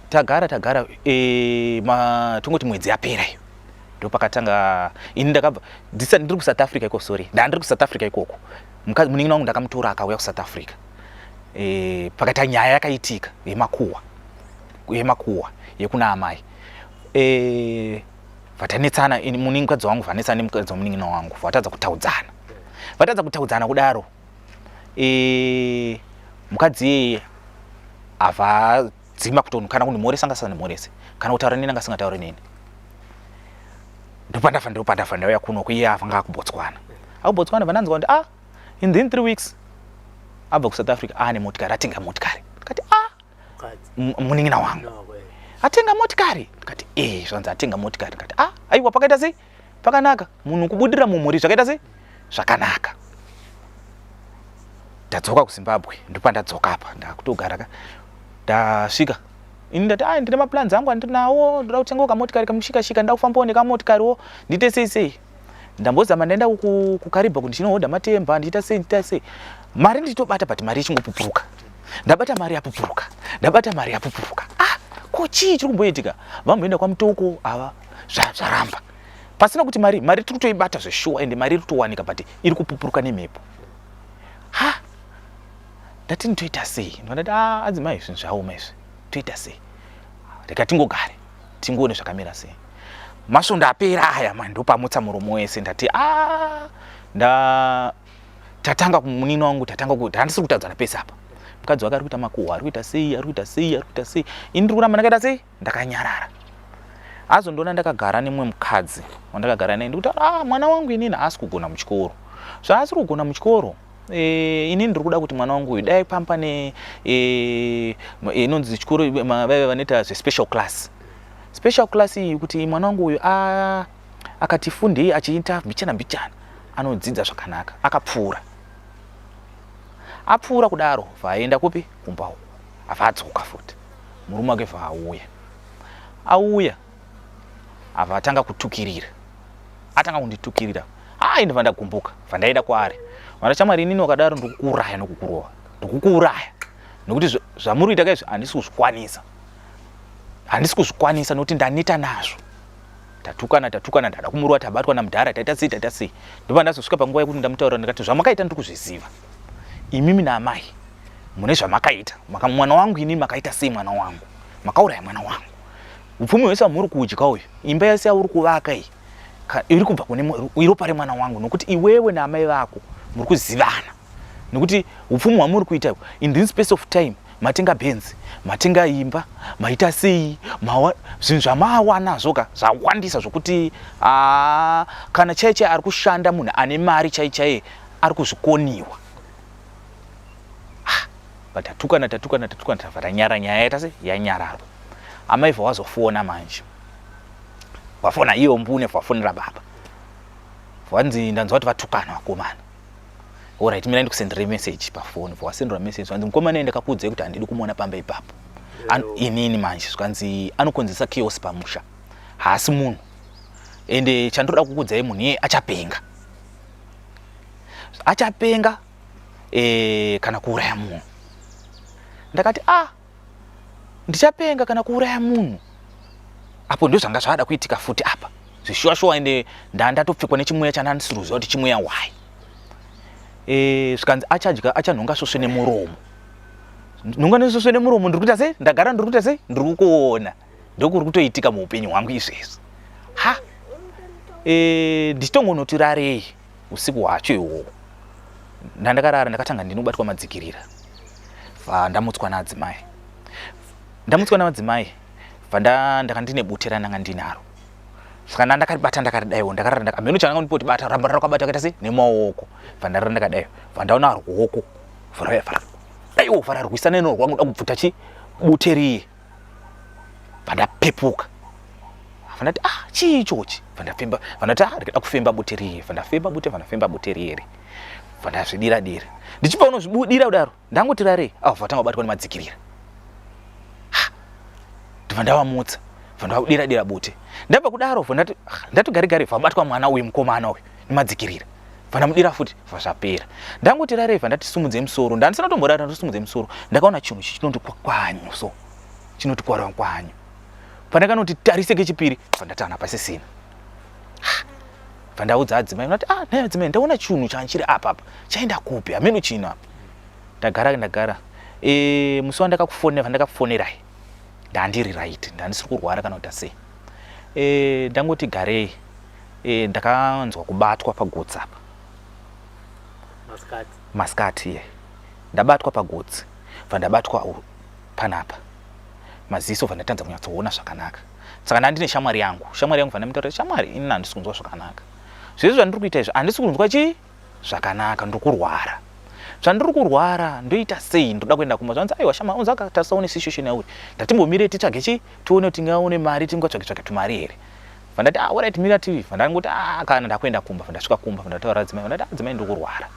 tagara tagara e, ma, tongoti mwedzi yapera iyo ndopakatanga ini ndakabva ndiri kusouth africa ikoko sorry ndandiri kusouth africa ikoko munin'ina wangu ndakamutora akauya kusouth africa e, pakaita nyaya yakaitika yemakuhwa yemakuhwa yekuna amai e, vatanetsana mukadzi wangu vanetsana nemukadzi wamunin'ina wangu vatadza kutaudzana vatadza kutaudzana kudaro e, mukadzi iyeye avadzima kutonu kana kundimhoresa anga asingandimhorese kana kutaura neni anga asingatauri neni ndopandafa ndopandafa ndauya kuno kuiye avanga akubotswana akubotswana vananzwa kuti ah in the three weeks abva kusouth africa aane motikari atenga motikari ndikati ah munin'ina wangu atenga motikari ndikati e zvanzi atenga motikari ndikati ah aiwa pakaita sei pakanaka munhu kubudirira mumhuri zvakaita sei zvakanaka ndadzoka kuzimbabwe ndopandadzoka apa ndakutogara ka ndasvika ini ndati ai ndine maplans angu andinawo ndoda kutengawo kamotikari kamushikashika ndoda kufambawo nekamotikariwo ndiite sei sei ndambozama ndaenda kukaribha kuti ndichinohodha matemba ndichiita sei ndichiita sei mari ndichitobata but mari ichingopupuruka ndabata mari yapupuruka ndabata mari yapupuruka ah ko chii chiri kumboitika vamboenda kwamutoko ava zvaramba pasina kuti mari mari tiri kutoibata zveshuwa ende mari iri kutowanika but iri kupupuruka nemhepo ha ndati nditoita sei ndikandati ah adzimai zvinhu zvaoma izvi toita sei rega tingogare tingoone zvakamira sei masvondo apera aya mani ndopamutsa muromo wese ndati a ah, nda tatanga kumunini wangu tatanga kuti handisi kutadzana pese apa mukadzi wake ari kuita makuhwa ari kuita sei ari kuita sei ari kuita sei ini ndiri kuramba ndakaita sei ndakanyarara azondiona ndakagara nemumwe mukadzi wandakagara naye ndikuti ah mwana wangu inini haasi kugona muchikoro zvaasiri kugona muchikoro e, inini ndiri kuda kuti mwana wangu uyu dai pampa ne eh, inonzi chikoro vaive vanoita zvespecial class special class iyi kuti mwana wangu uyu akati fundei achiita mbichana mbichana anodzidza zvakanaka akapfuura apfuura kudaro vaenda kupi kumba uku abva adzoka futi murume wake vaauya auya abva atanga kutukirira atanga kunditukirira ai ndibva ndagumbuka bva ndaenda kwaari vana shamwari inini wakadaro ndikukuuraya nokukurova ndikukuuraya nokuti zvamuri kuita kaizvi handisi kuzvikwanisa handisi kuzvikwanisa nokuti ndaneta nazvo tatukana tatukana ndada kumurova tabatwa namudhara taita sei taita sei ndobva ndazosvika panguva yekuti ndamutaurira ndikati zvamakaita ndiri kuzviziva imimi naamai mune zvamakaita mwana wangu inini makaita sei mwana wangu makauraya mwana wangu upfumi hwese hwamuri kudya uyu imba yese yauri kuvaka iyi iri kubva kune iropa remwana wangu nokuti iwewe naamai vako muri kuzivana nekuti upfumi hwamuri kuita in this space of time matenga benzi matenga imba maita sei zvinhu zvamawanazvo ka zvawandisa zvokuti aa kana chai chai ari kushanda munhu ane mari chai chaiye ari kuzvikoniwa ah, But tatukana tatukana tatukana tabva tanyara nyaya yaita se yanyararwa. Amai bva wazofona manje. Vafona iyo mbune vafonera baba. Vanzi ndanzwa kuti vatukana vakomana. Alright, mina ndikusendere message pafoni. Vasendera message vanzi mukomana enda kakuudzai kuti handidi kumuona pamba ipapo. Inini manje zvikanzi anokonzeresa chaos pamusha. Haasi munhu. Ende chandoda kukuudzai munhu iye achapenga. Achapenga e, kana kuuraya munhu. Ndakati ah ndichapenga kana kuuraya munhu apo ndo zvanga zvada kuitika futi apa zvishuwa shuwa ende ndandatopfekwa nechimweya chandandisiri kuziva kuti chimweya why e, zvikanzi achadya achanhonga svosve nemuromo nhonga nesvosve nemuromo ndiri kuita sei ndagara ndiri kuita sei ndiri kukuona ndokuri kutoitika muupenyu hwangu izvezvi ha e, ndichitongonoti rarei usiku hwacho ihwohwo ndandakarara ndakatanga ndinobatwa madzikirira bva ndamutswa naadzimai ndamutswa navadzimai bva ndanga ndine bute randanga ndinaro saka ndandakaribata ndakaridaiwo ndakarara hameno chandanga ndipoti bata ramba rakabata kaita sei nemaoko bva ndarara ndakadaiwo bva ndaona ruoko daiwo bva rarwisana nenorwangu da kubvuta chi bute riye bva ndapepuka bva ndati ah chii ichochi bva ndafemba bva ndati ah ndikada kufemba bute riye bva ndafemba bute bva ndafemba bute riye ri bva ndazvidira dira ndichibva unozvibudira kudaro ndangoti rarei ah bva tanga kubatwa nemadzikirira ndibva ndavamutsa bva ndavadira dira bute ndabva kudaro bva ndati ah, ndati gari gari bva batwa mwana uyu mukomana uyu nemadzikirira bva ndamudira futi bva zvapera ndangoti rarei bva ndati simudze musoro ndandisina kutomborara ndosimudze musoro ndakaona chinhu ichi chinoti kwakwanyu so chinoti kwarakwanyu pandakanoti tarise kechipiri bva ndati ana pasisina bva ndaudza adzimai ndati ah nhai adzimai ndaona chinhu chanchiri apa apa chaenda kupi hameno chinhu apa ndagara ndagara e, musi wandakakufonera vandakakufonerai ndandiri right ndandisiri kurwara kana kuita sei e, ndangoti garei e, ndakanzwa kubatwa pagotsi apa masikati masikati ye ndabatwa pagotsi bva ndabatwa panapa maziso bva ndatadza kunyatsoona zvakanaka saka ndandine shamwari yangu shamwari yangu bva ndamutaurira shamwari inini handisi kunzwa zvakanaka zvese zvandiri kuita izvi handisi kunzwa chii zvakanaka ndiri kurwara zvandiri kurwara ndoita sei ndoda kuenda kumba zvanzi aiwa shama unzi akatarisa une situation yauri ndatimbomire titsvage chii tione kuti tingaone mari tingatsvage tsvage tumari here vandati ah alright mira tv vandangoti ah kana ndakuenda kumba vandasvika kumba vandataura adzimai vandati ah adzimai ndiri kurwara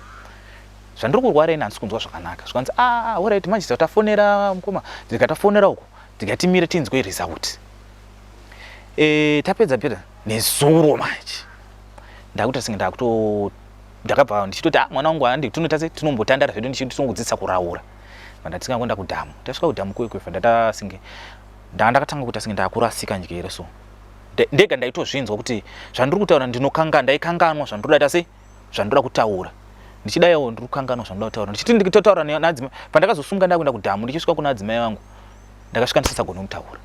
zvandiri kurwara ini handisi kunzwa zvakanaka zvikanzi ah alright manje tafonera mukoma ndikatafonera uko ndikati mire tinzwe result e, tapedza peda nezuro manje ndakuita senge ndakuto ndakabva ndichitoti ah mwana wangu handi tinoita se tinombotandara zvedu ndichiti tinongodzidzisa kuraura vandatinga kuenda kudhamu tasvika kudhamu kuye kuye ndata senge ndanga ndakatanga kuita senge ndakurasika njere so ndega ndaitozvinzwa kuti zvandiri kutaura ndinokanga ndaikanganwa zvandinoda ita sei zvandoda kutaura ndichidaiwo ndiri kukanganwa zvandoda kutaura ndichiti ndikitotaura naadzimai pandakazosunga ndakuenda kudhamu ndichisvika kuna adzimai vangu ndakasvika ndisisagone kutaura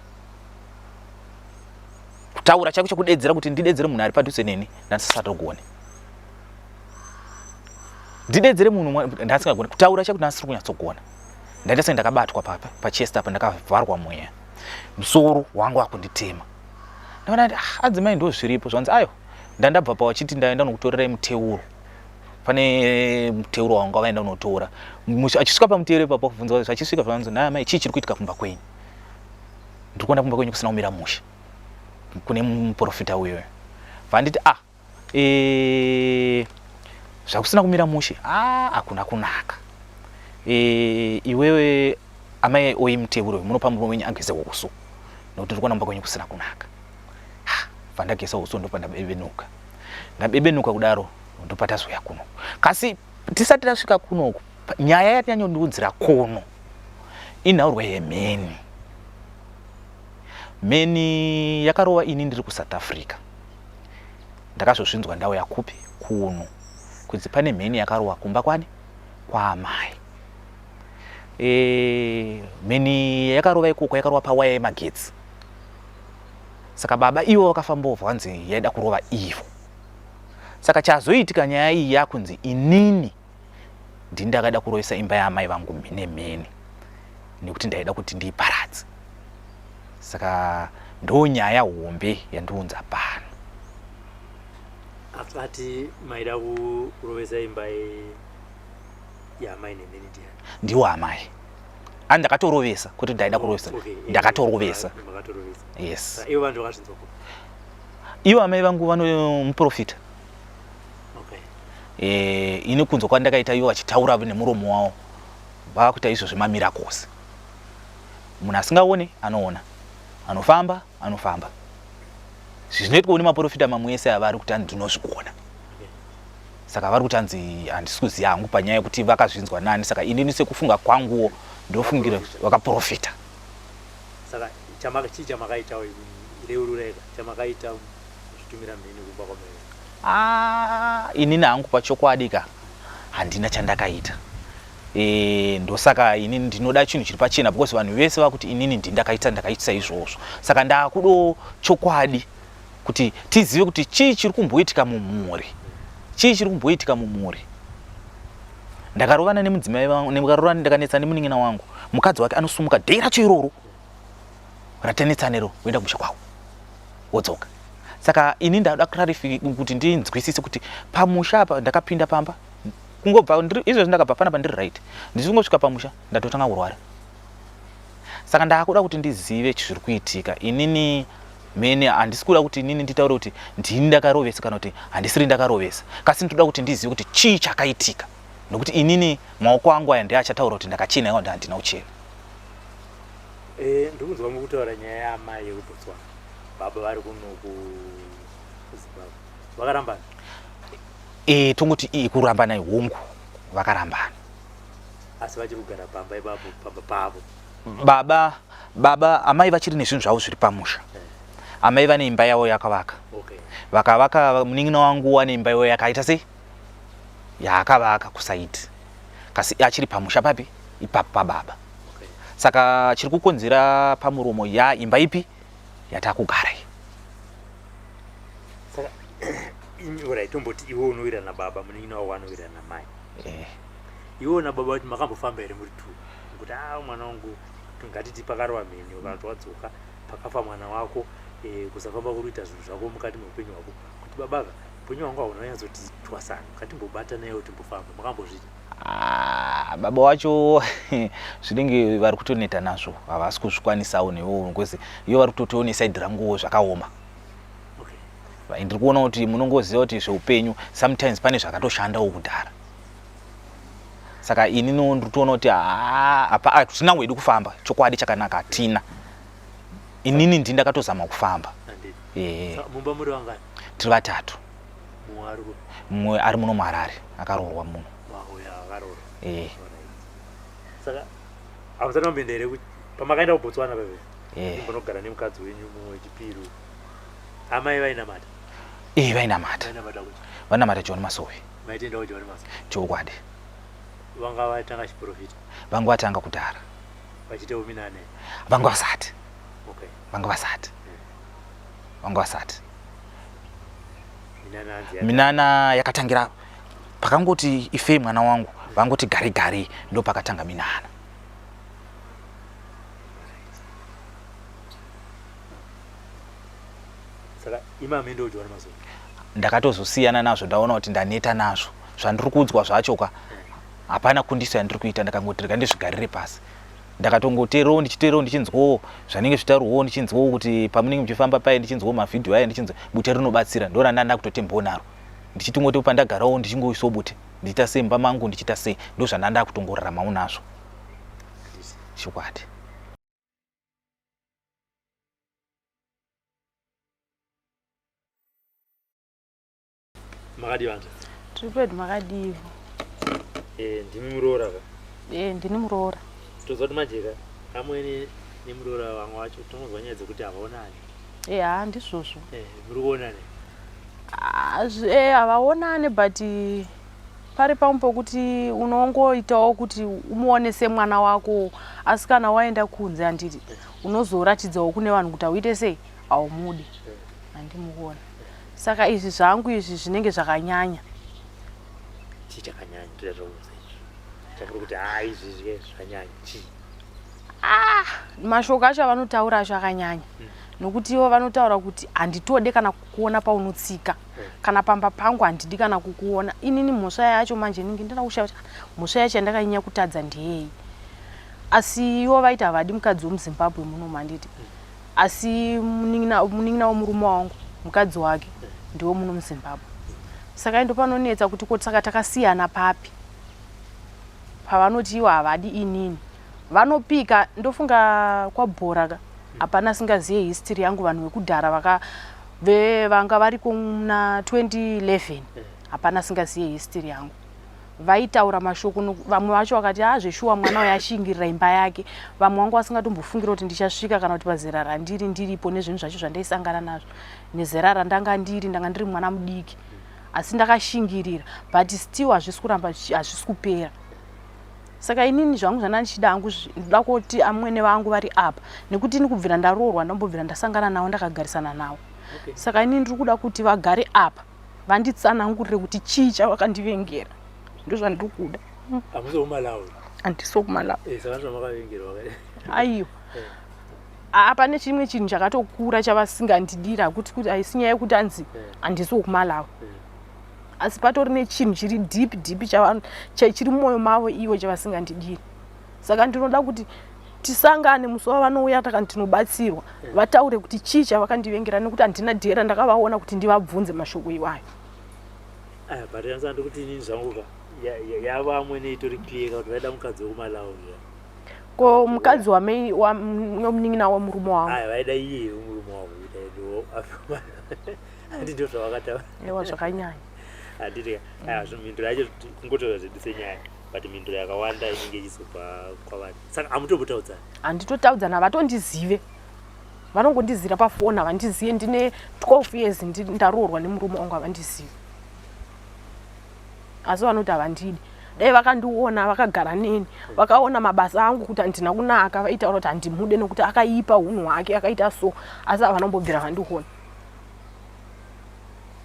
kutaura chako chekudedzera kuti ndidedzere munhu ari padhuze neni ndandisisatogone ndidedzere munhu ndasingagone kutaura chako ndasiri kunyatsogona ndaita senge ndakabatwa papa pachest apa ndakavharwa mweya musoro wangu akunditema ndakaona kuti ah, adzimai ndo zviripo zvanzi ayo ndandabva pawachiti ndaenda nokutorerai muteuro pane muteuro wanga vaenda unotora achisvika pamuteuro ipapo akubvunza zvachisvika zvanzi nhai amai chii chiri kuitika kumba kwenyu ndiri kuenda kumba kwenyu kusina kumira mushe kune muprofita uyoyo vanditi ah e, zvakusina kumira mushe ah hakuna kunaka e, iwewe amai oyi muteuro munopa murume wenyu ageze uso nokuti ndiri kuona kumba kwenyu kusina kunaka pandageza uso ndopandabebenuka ndabebenuka kudaro ndopatazouya kuno kasi tisati tasvika kunoku nyaya yatinyanyondiudzira kuno inhaurwa yemheni mheni yakarova ini ndiri kusouth africa ndakazozvinzwa ndauya kupi kuno kunzi pane mheni yakarova kumba kwani kwaamai e, mheni yakarova ikoko yakarova pawaya yemagetsi saka baba ivo vakafambova vanzi yaida kurova ivo saka chazoitika nyaya iyi yakunzi inini ndini ndakada kurovesa imba yaamai vangu nemheni nekuti ndaida kuti ndiiparadze saka ndo nyaya hombe yandiunza pano ati maida kurovesa imba yaamai nemheni ndiani ndiwo amai. Ani ndakatorovesa kuti ndaida kurovesa. Ndakatorovesa. Yes. Ivo vanhu vakazvinzwa kupi? Ivo amai vangu vano muprofita. Okay. Eh, ini kunzwa kwandakaita ivo vachitaura nemuromo wavo vakuita izvo zvemamiracles. Munhu asingaone anoona, anofamba anofamba. Zvinoitwa nemaprofita mamwe ese ava ari kuti ndinozvigona. Saka vari kuti hanzi handisi kuziva hangu panyaya yekuti vakazvinzwa nani saka inini sekufunga kwanguwo ndofungira vakaprofita. Saka chamaka chii chamakaita reururaika chamakaita muchitumira mheni kumba kwamai? Ah, inini hangu pachokwadi ka handina chandakaita. E, ndosaka inini ndinoda chinhu chiri pachena because vanhu vese vakuti inini ndindakaita ndakaitisa izvozvo saka ndakudo chokwadi kuti tizive kuti chii chiri kumboitika mumhuri chii chiri kumboitika mumhuri ndakarovana nemudzimai vangu ndikarovana ndakanetsa nemunin'ina wangu mukadzi wake anosumuka day racho iroro ratanetsanero woenda kumusha kwavo wodzoka saka ini ndada clarify kuti ndinzwisise kuti pamusha apa ndakapinda pamba kungobva izvezvi ndakabva panapa ndiri right ndichingosvika pamusha ndatotanga kurwara saka ndakuda kuti ndizive zviri kuitika inini mene handisi kuda kuti inini nditaure kuti ndini ndakarovesa kana kuti handisiri ndakarovesa kasi ndinoda kuti ndizive kuti chii chakaitika nokuti inini maoko angu aya ndeachataura kuti ndakachena kana kuti handina kuchena eh, ndikunzwa mukutaura nyaya yaamai yekubotswana baba vari kuno kuzimbabwe vakarambana e, tongoti kurambana hongu vakarambana asi vachiri kugara pamba ipapo pamba pavo baba baba amai vachiri nezvinhu zvavo zviri pamusha eh. amai vane imba yavo yakavaka okay. vakavaka munin'ina wangu wane imba yavo yakaita sei yaakavaka kusaiti kasi achiri pamusha papi ipapo pababa okay. Saka chiri kukonzera pamuromo ya imba ipi yatakugara iyi saka imi tomboti iwe unowirana baba munin'ina wako anowirana namai eh. Iwe nababa vacho makambofamba here muri two kuti a ah, mwana wangu ngatiti pakarova mheni kana kuti wadzoka pakafa mwana wako e, kusafamba kuri kuita zvinhu zvako mukati meupenyu hwako kuti babaka upenyu hwangu hauna kunyatsoti twasana ngatimbobatanayo timbofamba makambozviita ah, baba wacho zvinenge vari kutoneta nazvo havasi kuzvikwanisawo newewo because ivo vari kutotione saidi ranguwo zvakaoma okay. ndiri kuona kuti munongoziva kuti zveupenyu sometimes pane zvakatoshandawo kudhara saka ini no ndiri kutoona kuti apa hatina wedu kufamba chokwadi chakanaka hatina inini ndi ndakatozama kufamba eh. mumba muri vangani tiri vatatu mumwe ari muno muharare akaroorwa muno eh. saka hamusati mamboenda here pamakaenda kubotswana peve eh. mbonogara nemukadzi wenyu mumwe wechipiri amai vainamata eh vainamata vanamata john masowe Maitenda kuti vari masa. Chokwadi. Vanga vatanga chiprofita. Vanga vatanga kudhara. Vachiita uminane. Vanga vasati. Okay. Vanga vasati. Vanga vasati. Minana hanzi. Minana yakatangira pakangoti ifei mwana wangu vangoti gare gare ndopakatanga minana. Saka imami ndojohani mazuva. Ndakatozosiyana nazvo ndaona kuti ndaneta nazvo zvandiri kuudzwa zvacho ka hapana kundiso yandiri kuita ndakangoti rega ndizvigarire pasi ndakatongoteerawo ndichiteerawo ndichinzwawo zvanenge zvitaurwawo ndichinzwawo kuti pamunenge muchifamba paye ndichinzwawo mavhidhiyo aye ndichinzwa bute rinobatsira ndoranda ndakutotembawo naro ndichitongoti pandagarawo ndichingoisawo bute ndichiita sei mumba mangu ndichiita sei ndozvandanda kutongoraramawo nazvo chokwadi Makadii vantu? Tiri pedu makadiivo. Eh, ndimi muroora ka? Eh, ndini muroora. Toziva kuti manje ka amwene nemuroora vamwe vacho tongonzwa nyaya dzekuti havaonani. Eh, haa ndizvozvo. Eh, muri kuonani? Ah, eh, havaonani but pari pamwe pokuti unongoitawo kuti umuone semwana wako asi kana waenda kunze handiti unozoratidzawo kune vanhu kuti hauite sei haumudi handimukuona saka izvi zvangu izvi zvinenge zvakanyanya chii chakanyanya toda zvaunza izvi chakuri kuti haa izvi zviye zvanyanya chii ah mashoko acho avanotaura acho akanyanya hmm. nokuti ivo vanotaura kuti handitode kana kukuona paunotsika hmm. kana pamba pangu handidi kana kukuona inini mhosva yacho manje inenge ndina kushaya kuti ah, mhosva yacho yandakanyanya kutadza ndeyei. Asi ivo vaiti havadi mukadzi wemuZimbabwe muno handiti. Asi munin'ina wemurume wangu mukadzi wake ndiwe muno muZimbabwe. Saka ndopanonetsa kuti ko saka takasiyana papi pavanoti ivo havadi inini. Vanopika ndofunga kwabhora ka hapana asingazive history yangu vanhu vekudhara vaka vanga variko muna 2011 hapana asingazive history yangu. Vaitaura mashoko vamwe vacho vakati ah zveshuwa mwana uyu ashingirira imba yake. Vamwe vangu vasingatombofungira kuti ndichasvika kana kuti pazera randiri ndiripo nezvinhu zvacho zvandaisangana nazvo nezera randanga ndiri, ndanga ndiri mwana mudiki asi ndakashingirira but still hazvisi kuramba hazvisi kupera. Saka inini zvangu zvanda ndichida hangu ndoda kuti amwene vangu vari apa nekuti ini kubvira ndaroorwa ndambobvira ndasangana navo ndakagarisana navo. Okay. Saka inini ndiri kuda kuti vagare apa vanditsanangurire kuti chii chavakandivengera ndozvandiri kuda. Hamusi kuMalawi? Handisi kuMalawi. Eh, saka zvamakavengerwa. Aiwa. Eh. Apa chimwe chinhu chakatokura chavasingandidira kuti kuti haisi nyaya yekuti anzi eh. handisi wekuMalawi. Eh. Asi patori nechinhu chiri deep deep chiri mumwoyo mavo ivo chavasingandidiri. Saka ndinoda kuti tisangane musi wavanouya takani tinobatsirwa vataure kuti chii chavakandivengera nekuti handina dhera ndakavaona kuti ndivabvunze mashoko iwayo. Aya but yanza ndikuti inini zvangu ka yava amwene itori clear kuti vaida mukadzi wekuMalawi. Ko mukadzi wamei wemunin'ina wemurume wangu. Aya vaida iye wemurume wangu kuti aendewo handi ndizvo zvavakataura. Ewa zvakanyanya. Handiti aya mhinduro yacho kungotaura zvedu senyaya but mhinduro yakawanda inenge ichizobva kwavari. Saka hamutombotaudzana? Handitotaudzana, havatondizive. Vanongondizira pafoni havandizive. Ndine 12 years ndaroorwa nemurume wangu havandizive. Asi vanoti havandidi. Dai vakandiona vakagara neni vakaona mabasa angu kuti handina kunaka vaitaura kuti handimude nekuti akaipa hunhu hwake akaita so asi havana kumbobvira vandiona.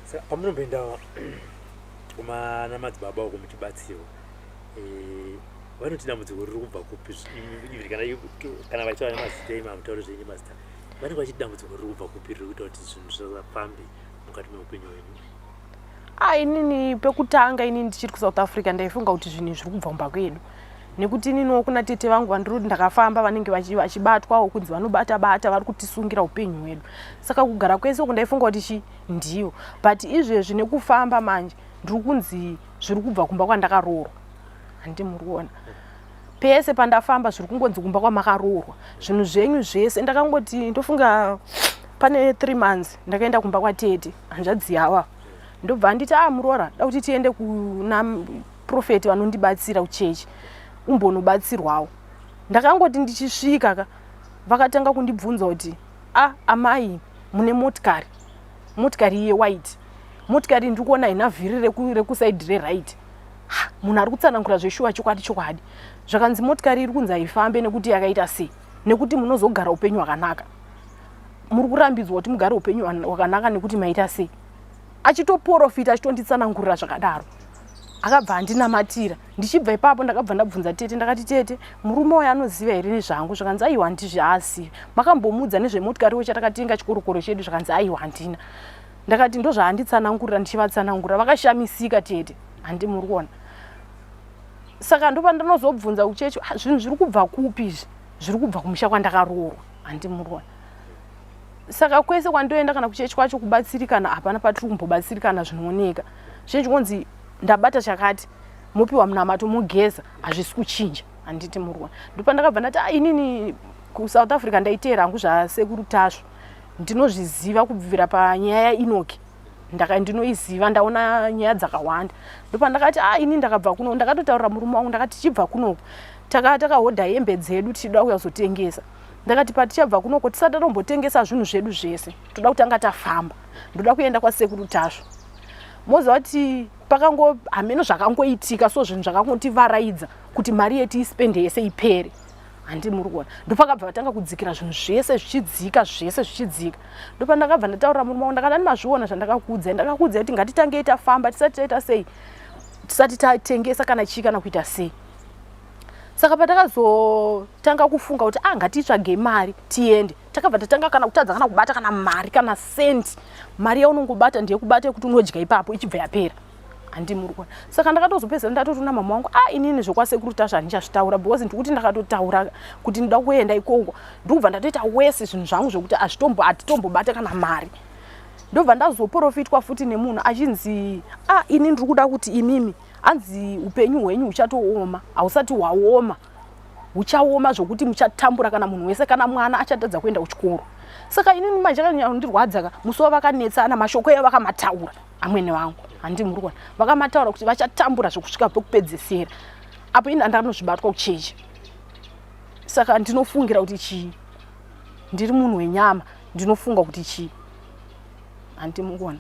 Saka pamunomboenda kumana madzibaba uko muchibatsirwa eh, vanoti dambudziko riri kubva kupi even kana vachitaura nemazita imi hamutauri zvenyu mazita vanenge vachiti dambudziko riri kubva kupi riri kuita kuti zvinhu zvisafambe mukati meupenyu hwenyu? Ah, inini pekutanga inini ndichiri kuSouth Africa ndaifunga kuti zvinhu zviri kubva kumba kwedu nekuti ininiwo kuna tete vangu vandiri kuti ndakafamba vanenge vachibatwawo kunzi vanobata bata vari kutisungira upenyu hwedu saka kugara kwese uku ndaifunga kuti chi ndiyo but izvezvi nekufamba manje ndiri kunzi zviri kubva kumba kwandakaroorwa handi muri kuona pese pandafamba zviri kungonzi kumba kwamakaroorwa zvinhu zvenyu zvese ndakangoti ndofunga pane 3 months ndakaenda kumba kwatete hanzvadzi yava ndobva anditi a ah, muroora da kuti tiende kuna profeti vanondibatsira kuchechi umbonobatsirwawo ndakangoti ndichisvika ka vakatanga kundibvunza kuti a ah, amai mune motikari motikari iye white motikari ndiri kuona haina vhiri rekusaidi reright munhu ari kutsanangura zveshuwa chokwadi chokwadi zvakanzi motikari iri kunzi haifambe nekuti yakaita sei nekuti munozogara upenyu hwakanaka muri kurambidzwa kuti mugare upenyu hwakanaka nekuti maita sei achitoporofita achitonditsanangurira zvakadaro akabva andinamatira ndichibva ipapo ndakabva ndabvunza tete ndakati tete murume uyo anoziva here nezvangu zvakanzi aiwa handizviazivi makambomuudza nezvemotikariwo chatakatenga chikorokoro chedu zvakanzi aiwa handina ndakati ndozvaanditsanangurira ndichivatsanangurira vakashamisika tete handi muri kuona saka ndopandinozobvunza kuchechi ah, zvinhu zviri kubva kupi izvi zviri kubva kumusha kwandakaroorwa handi muri kuona saka kwese kwandoenda kana kuchechi kwacho kubatsirikana hapana patiri kumbobatsirikana zvinooneka zvinenge zvikonzi ndabata chakati mopiwa munamato mogeza hazvisi kuchinja handiti muri kuona ndopandakabva ndati ah, inini kusouth africa ndaiteera hangu zvasekuru tasvo ndinozviziva kubvira panyaya yainoki ndaka ndinoiziva ndaona nyaya dzakawanda ndopandakati ah ini ndakabva kuno ndakatotaurira murume wangu ndakati tichibva kunoko taka takahodha hembe dzedu tichida kuya kuzotengesa ndakati patichabva kunoko tisati tatombotengesa zvinhu zvedu zvese toda kutanga tafamba ndoda kuenda kwasekuru tasvo moziva kuti pakango hameno zvakangoitika so zvinhu zvakangotivaraidza kuti mari yeti ispende yese ipere handi muri kuona ndopakabva vatanga kudzikira zvinhu zvese zvichidzika zvese zvichidzika ndopandakabva ndataurira murume wangu ndakati andimazviona zvandakakuudzai ndakakuudzai kuti ngatitangei tafamba tisati taita sei tisati tatengesa kana chii kana kuita sei saka patakazotanga kufunga kuti ah ngatitsvagei mari tiende takabva tatanga kana kutadza kana kubata kana mari kana sendi mari yaunongobata ndeyekubata yekuti unodya ipapo ichibva yapera. Handi muri kuona. Saka ndakatozopedzisira ndatotoona mama wangu, ah, inini zvekwasekuru Tasva handichazvitaura because ndikuti ndakatotaura kuti ndoda kuenda ikoko, ndikubva ndatoita wese zvinhu zvangu zvekuti azvitombo hatitombobata kana mari. Ndobva ndazoprofitwa futi nemunhu achinzi, ah, ini ndiri kuda kuti imimi, hanzi upenyu hwenyu huchatooma, hausati hwaoma, huchaoma zvokuti muchatambura, kana munhu wese, kana mwana achatadza kuenda kuchikoro. Saka inini manje chakanyandirwadza ka musi wavakanetsana, mashoko eyo vakamataura amwene vangu, handi muri kuona, vakamataura kuti vachatambura zvekusvika pekupedzesera. Apo ini andanozvibatwa kuchechi. Saka ndinofungira kuti chii, ndiri munhu wenyama, ndinofunga kuti chii, handi muri kuona.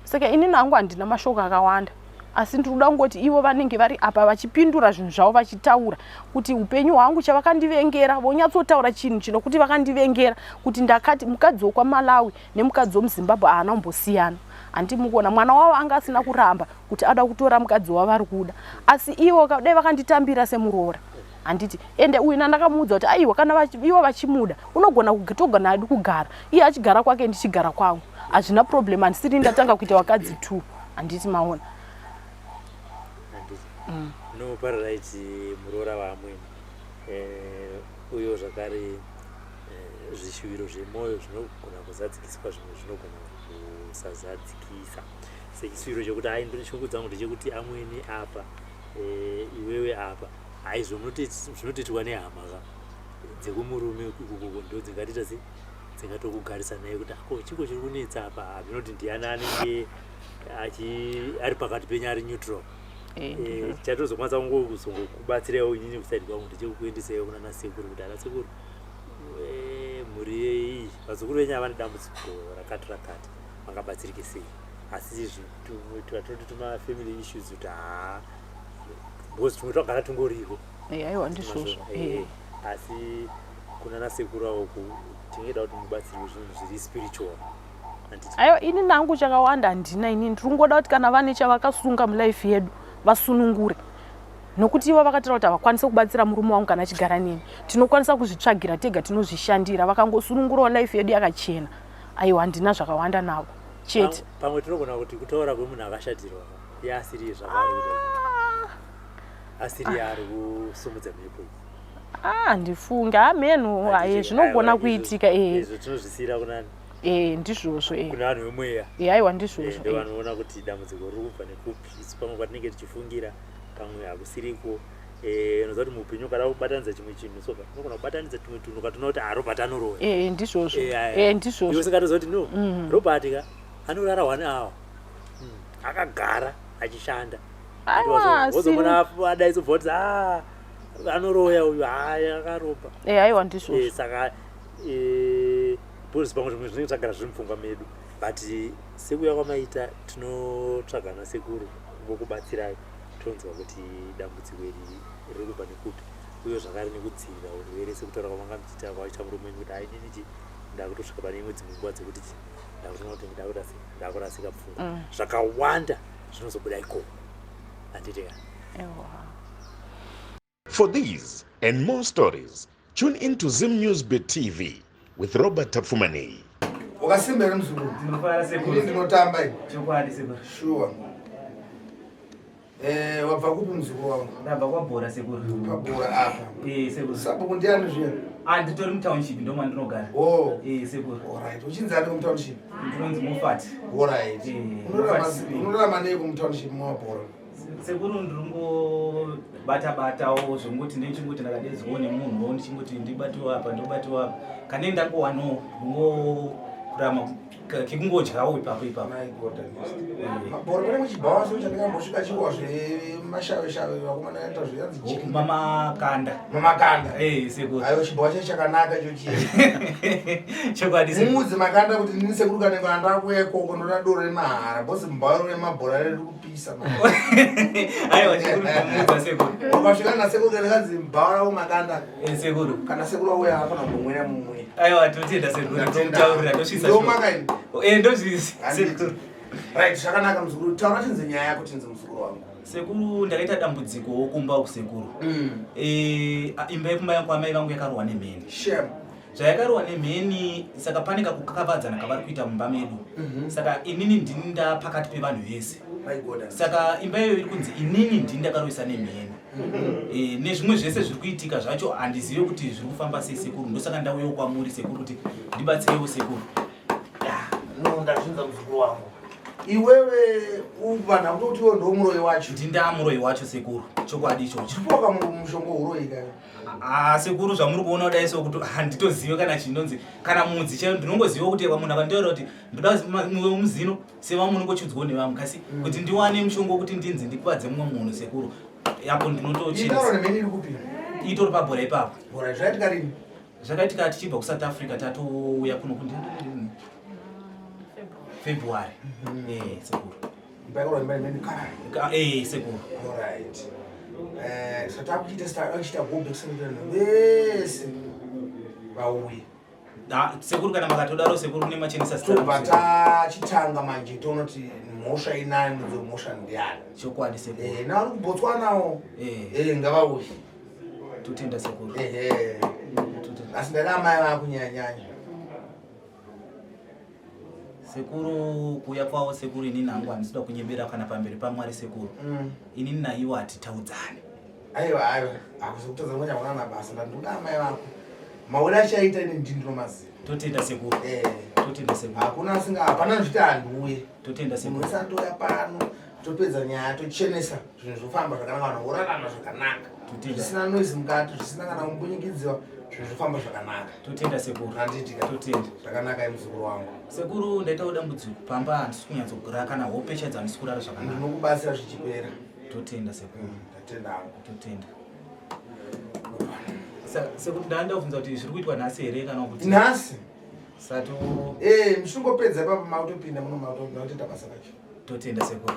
Saka inini hangu handina mashoko akawanda, asi ndiri kuda kungoti ivo vanenge vari apa vachipindura zvinhu zvavo, vachitaura kuti upenyu hwangu chavakandivengera, vonyatsotaura chinhu chinokuti vakandivengera kuti ndakati mukadzi wekwaMalawi nemukadzi wemuZimbabwe haana kumbosiyana. Handi mukuona, mwana wavo anga asina kuramba kuti ada kutora mukadzi wavari kuda, asi ivo dai vakanditambira semuroora, handiti? Ende uyu nandakamuudza kuti aiwa, kana ivo vachimuda unogona togona adi kugara, iye achigara kwake ndichigara kwangu, hazvina problem, handisiri ndatanga kuita vakadzi two, handiti maona? Handiti. No, pararight muroora waamwene uyo zvakare zvishuviro zvemwoyo zvinogona kuzadzikiswa, zvimwe zvinogona kusazadzikisa. Sechisuviro chekuti hai, shungu dzangu ndechekuti amwene apa, iwewe apa, haizvo zvinotoitwa nehama ka dzekumurume ikoko, ndo dzingatoita se dzingatokugarisa naye kuti ako chiko chiri kunetsa apa, zvinoti ndiani anenge ari pakati penyu ari neutral. Chatozokwanisa kuzongokubatsirawo inini kuside kwangu ndechekukuendesaiwo kuna nasekuru kuti ana sekuru, mhuri iyi, vazukuru venyu havane dambudziko rakati rakati, vangabatsirike sei? Asi toti tumafamily issues kuti haa, because tumwe twagara tungoriko. Aiwa, ndizvozvo. Asi kuna nasekuru avo tingeda kuti mubatsirwe zvinhu zviri spiritual. Aiwa, ini nangu chakawanda handina. Inini ndiri kungoda kuti kana vane chavakasunga mulife yedu vasunungure, nokuti ivo vakataura kuti havakwanisi kubatsira murume wangu kana achigara neni. Tinokwanisa kuzvitsvagira tega, tinozvishandira. Vakangosunungurawo life yedu yakachena. Aiwa, handina zvakawanda navo chete. Pamwe tinogona kuti kutaura kwemunhu akashatirwa yaasiri zvavari asiri ari kusumudza mhepo. Ah, handifungi, hameno, haye, zvinogona kuitika. Izvo tinozvisiyira kunani? Ndizvozvo. Kuna vanhu vemweya. Aiwa, ndizvozvo. Ndo vanoona kuti dambudziko riri kubva nekupi. Isu pamwe kwatinenge tichifungira pamwe hakusiriko. Unoziva kuti muupenyu ukada kubatanidza chimwe chinhu soka unogona kubatanidza tumwe tunhu ukatoona kuti ah, Robert anoroya. Ndizvozvo, ndizvozvo. Iwe usingatoziva kuti no, Robert ka anorara one hour akagara achishanda, wozomona adaidzobva kuti a anoroya uyu, haya akaropa. Aiwa, ndizvozvo. Saka because pamwe zvimwe zvinenge zvagara zviri mupfungwa medu, but sekuya kwamaita tinotsvaga nasekuru vokubatsirai, tonzwa kuti dambudziko iri riri kubva nekupi, uye zvakare nekudzivirira urwere sekutaura kwamanga muchiita kwaita murume wenyu kuti ainini chi ndakutosvika pane imwe dzimwe nguva dzekuti chi ndakutoona kuti ndakuita sei, ndakurasika pfungwa. Zvakawanda zvinozobuda ikoko, handiti ka? For these and more stories, tune in to Zim News Bit TV with Robert Tafumani. Wakasimba here muzukuru? Ndinofara sekuru. Ini ndinotamba ini. Chokwadi sekuru. Sure. Wabva kupi muzukuru wangu? Ndabva kwaBhora sekuru. PaBhora apa. Sekuru. Sabhuku ndiani zviya? Ah, nditori mutownship, ndo mandinogara. Oh. Sekuru. Alright. Uchinzi ani mutownship? Ndinonzi Mofat. Alright. Moffat. Unorarama nei kumutownship mwaBhora? Sekuru, ndiri ngobata batawo zvongoti ndechingoti ndakadedzwawo nemunhuwo, ndichingoti ndibatiwo apa, ndobatiwo apa, kane ndangowanawo ndingokurama kekungodyawo ipapo ipapo. My God. Mabhora pane muchibhawa so chandakambosvika chiwa zvemashawe shawe, vakomana vaita zveyanzi chiki. Mamakanda. Mamakanda. Sekuru. Ayo, chibhawa chacho chakanaka icho chiye. Chokwadi sekuru. Muudze Makanda kuti ndini sekuru Kanengo, andakuuya ikoko, ndoda doro remahara bhosi, mubhawa remabhora riri kupisa. Aiwa sekuru, ndomuudza sekuru. Ukasvika nasekuru Kanengo kanzi mubhawa ravo Makanda. Sekuru. Kana sekuru auya afana kumwira mumwe. Aiwa, totenda sekuru, ndomutaurira ndosvitsa. Ndomaka ini. Ndozvisa sekuru. Right, zvakanaka muzukuru. Taura tinze nyaya yako tinze muzukuru wangu. Sekuru, ndakaita dambudziko wokumba uku sekuru. Imba yekumba yangu amai vangu yakarohwa nemheni. Shame. Zvayakarohwa nemheni, saka pane kakukakavadzana kavari kuita mumba medu. Saka inini ndini ndapakati pevanhu vese. Saka imba iyoyo iri kunzi inini ndini ndakaroisa nemheni. Eh, nezvimwe zvese zviri kuitika zvacho handizive kuti zviri kufamba sei sekuru, ndosaka ndauyawo kwamuri sekuru kuti ndibatsirewo sekuru. No, ndazvinza muzukuru wangu. Iwewe vanhu vakutoti iwe ndiwo muroyi wacho. Ndindaa muroyi wacho sekuru, chokwadi ichocho. Chiripoka mushonga uroyi kayo. Ah, sekuru zvamuri kuona kudai so kuti handitozive kana chinonzi kana mudzi chaiyo, ndinongoziva kuti munhu akanditaura kuti ndoda muzino sevamwe unongochiudzwawo nevamwe kasi kuti ndiwane mushonga wekuti ndinzi ndikuvadze mumwe munhu sekuru apo ndinotochitaura nemheni iri kupi? Itori pabhora ipapo. Bhora zvaitika rini? Zvakaitika tichibva kuSouth Africa tatouya kuno kundi February. Eh, sekuru. Imba yakarwa imba nemheni kara. Eh, sekuru. Alright. Eh, so takuchita takuchita go back center vese vauye. Ah, sekuru kana makatodaro sekuru nemachenesa. Tobva tachitanga manje toona kuti mhosva inani, mudzo mhosva ndiani. Chokwadi sekuru. Eh, navari kuBotswanawo. Eh, ngavauye. Totenda sekuru. Ehe. Asi ndada amai vakunyanyanya. Sekuru, kuuya kwavo sekuru, inini hangu handisida kunyebera kana pamberi paMwari sekuru. Inini naivo hatitaudzani. Aiwa, aiwa, hakusi kutadza kunya kuna basa, ndandoda amai vako. Mauri achaita ini ndini ndinomaziva. Totenda sekuru. Eh. Totenda sekuru. Hakuna asinga, hapana zviti handiuye. Totenda Munhu sekuru. wese atouya pano, topedza nyaya, tochenesa, zvinhu zvofamba zvakanaka, vanhu vorarama zvakanaka. Totenda. Zvisina noise mukati, zvisina kana kumbunyikidziwa, zvinhu zvofamba zvakanaka. Totenda sekuru. Handiitika. Totenda. Zvakanaka imuzukuru wangu. Sekuru, ndaitawo dambudziko pamba, handisi kunyatsogara kana hope chaidzo handisi kurara zvakanaka. Ndinokubatsira zvichipera. Totenda sekuru. Ndatenda hangu. Totenda. Sekuru, ndaanda kubvunza kuti zviri kuitwa nhasi here kana kuti Nhasi. Sato. Eh, muchingopedza ipapo makutopinda muno makutoita basa racho. Totenda sekuru.